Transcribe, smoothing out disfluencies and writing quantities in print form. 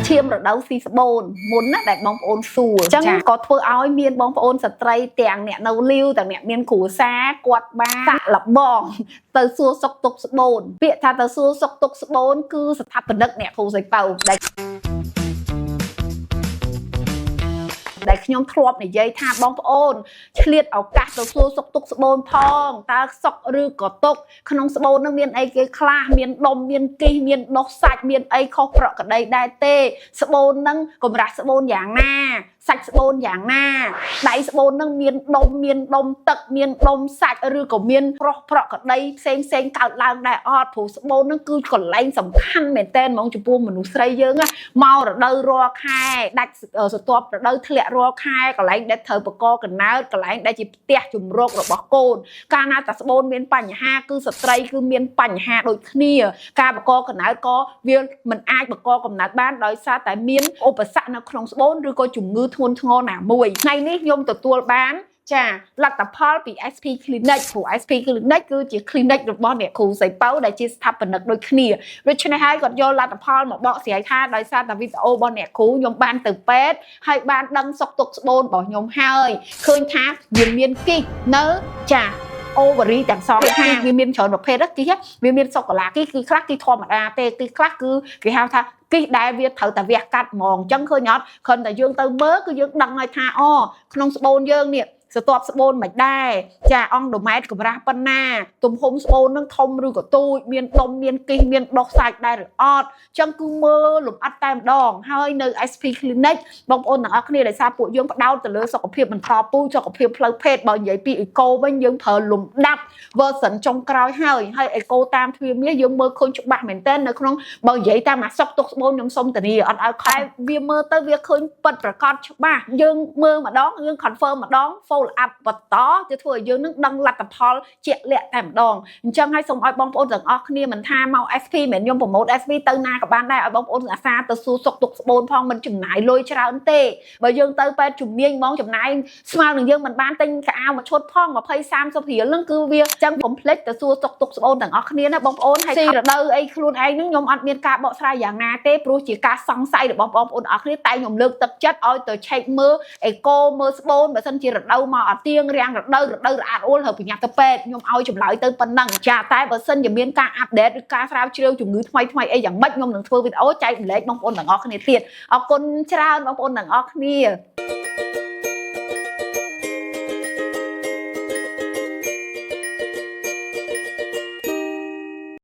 ឈាមរដូវស៊ីស្បូនមុនណាដែលបងប្អូនសួរអញ្ចឹងក៏ធ្វើឲ្យមានបងប្អូនស្ត្រីទាំងអ្នកនៅលីវទាំងអ្នកមានគ្រួសារគាត់បានសាក់លបង ទៅសួរសុខទុក្ខស្បូនពាក្យថាទៅសួរសុខទុក្ខស្បូនគឺស្ថាបនិកអ្នកគ្រូសីពៅដែលខ្ញុំធ្លាប់និយាយថាបងប្អូនឆ្លៀតឱកាសទៅសួរសុខទុក្ខស្បូនផងតើសុខឬក៏ទុក្ខក្នុងស្បូននឹងមានអីគេខ្លះមានដុំមានគីសមានដុះសាច់មានអីខុសប្រក្រតីដែរទេស្បូននឹងកម្រាស់ស្បូនយ៉ាងណាសាច់ស្បូនយ៉ាងណាដៃស្បូននឹងមានដុំមានដុំទឹកមានដុំសាច់ឬក៏មានប្រុសប្រក្រតីផ្សេងផ្សេងកើតឡើងដែរអត់ព្រោះស្បូននឹងគឺកន្លែងសំខាន់មែនតើហ្មងចំពោះមនុស្សស្រីយើងណា មករដូវរាល់ខែដាច់ស្រទាប់រដូវធ្លាក់រាល់ខែកន្លែងដែលត្រូវបកកណើតកន្លែងដែលជាផ្ទះជំរករបស់កូនកាលណាតាស្បូនមានបញ្ហាគឺស្ត្រីគឺមានបញ្ហាដូចគ្នា ការបកកណើតក៏វាមិនអាចបកកំណើតបានដោយសារតែមានឧបសគ្គនៅក្នុងស្បូនឬក៏ជំងឺធ្ងន់ធ្ងរណាមួយថ្ងៃនេះខ្ញុំទទួលបានចាលទ្ធផលពី SP Clinic ព្រោះ SP Clinic គឺជា clinic របស់អ្នកគ្រូសីពៅដែលជាស្ថាបនិកដូចគ្នាដូច្នេះហើយគាត់យកលទ្ធផលមកបកស្រាយថាដោយសារតែវីដេអូរបស់អ្នកគ្រូខ្ញុំបានទៅពេទ្យហើយបានដឹងសុខទុក្ខស្បូនរបស់ខ្ញុំហើយឃើញថាវាមានគីសនៅចា ovary ទាំងសងខាងវាមានច្រើនប្រភេទគីសវាមានសូកូឡាគីសគឺខ្លះគីសធម្មតាទេគីសខ្លះគឺគេហៅថាគីសដែលវាត្រូវតែវះកាត់ហ្មងអញ្ចឹងឃើញអត់គ្រាន់តែយើងទៅមើលគឺយើងដឹងហើយថាអូក្នុងស្បូនយើងនេះស្រទាប់ស្បូនមិនដែរចាអង់ដូម៉ែត្រកម្រាស់ប៉ុណ្ណាទំហំស្បូននឹងធំឬក៏ទូចមានដុំមានគីសមានដុះសាច់ដែរឬអត់អញ្ចឹងគឺមើលលម្អិតតែម្ដងហើយនៅ SP Clinic បងប្អូនទាំងអស់គ្នាដោយសារពួកយើងផ្ដោតទៅលើសុខភាពបន្តពូជសុខភាពផ្លូវភេទបើនិយាយពីអេកូវិញយើងប្រើលំដាប់ version ចុងក្រោយហើយហើយអេកូតាមទ្វារមាសយើងមើលឃើញច្បាស់មែនទែននៅក្នុងបើនិយាយតាមអាសុកទុកស្បូនខ្ញុំសុំធានាអត់ឲ្យខែវាមើលទៅវាឃើញពិតប្រកបច្បាស់យើងមើលម្ដងយើង confirm ម្ដង follow up បន្តទៅធ្វើឲ្យយើងនឹងដឹងលទ្ធផលជាក់លាក់តែម្ដងអញ្ចឹងហើយសូមឲ្យបងប្អូនទាំងអស់គ្នាមិនថាមក SP មិនខ្ញុំ promote SP ទៅណាក៏បានដែរឲ្យបងប្អូនអាសាទៅសួរសុខទុក្ខស្បូនផងមិនចំណាយលុយច្រើនទេបើយើងទៅពេទ្យជំនាញហ្មងចំណាយស្មើនឹងយើងមិនបានទិញកៅអៅមួយឈុតផង20 30រៀលហ្នឹងគឺវាចឹងកុំភ្លេចទៅសួរសុខទុក្ខស្បូនទាំងអស់គ្នាណាបងប្អូនហើយស៊ីរដូវអីខ្លួនឯងហ្នឹងខ្ញុំអត់មានការបកស្រាយយ៉ាងណាទេព្រោះជាការសង្ស័យរបស់បងប្អូនអស់គ្នាតែខ្ញុំលើកទឹកចិត្តឲ្យទៅឆែកមើលអេកូមើលស្បូនបើសិនជារដូវមកអត់ទៀងរាំងរដូវរដូវរអាក់រអួលត្រូវប្រញាប់ទៅពេទ្យខ្ញុំឲ្យចម្លើយទៅប៉ុណ្ណឹងចាតែបើសិនជាមានការ update ឬការស្រាវជ្រាវជំងឺថ្មីថ្មីអីយ៉ាងម៉េចខ្ញុំនឹងធ្វើវីដេអូចែករំលែកបងប្អូនទាំងអស់គ្នាទៀតអរគុណច្រើនបងប្អូនទាំងអស់គ្នា។